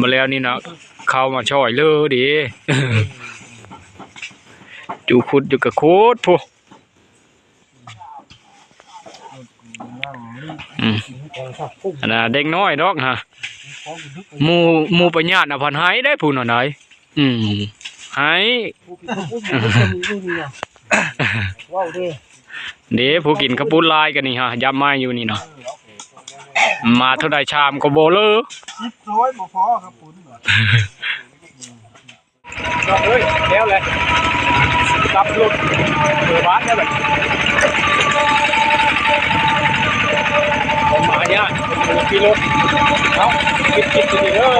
ມາແລ້ວນີ້ນະ ເຂົ້າມາຊ່ອຍເລີເດ້. ຢູ່ຂຸດຢູ່ກະຂຸດພຸ້ນ. ອືມ ອັນນ່າເດັກນ້ອຍດອກຫະ ໝູ່ ໝູ່ໄປຍາດເອົາພັນໄຫ້ໄດ້ພຸ້ນຫັ້ນໃດ. ອືມ ໄຫ້ ເດ້ ຜູ້ກິນເຂົ້າປຸ້ນຫຼາຍກະນີ້ຫະ ຢາມມາຢູ່ນີ້ເນາະ. ມາເທົ່າໃດຊາມກະບໍ່ເລີ ສິບຖ້ວຍບໍ່ພໍເຂົ້າປຸ້ນ. ນ້ອງເອີຍ ແລ້ວແຫຼະ ກັບລົດເມືອບ້ານແລ້ວບັດນີ້. ເອົາມາຍາກ ຂີ່ລົດ ເອົ້າ ຄິດໆ ດີໆ ເດີ.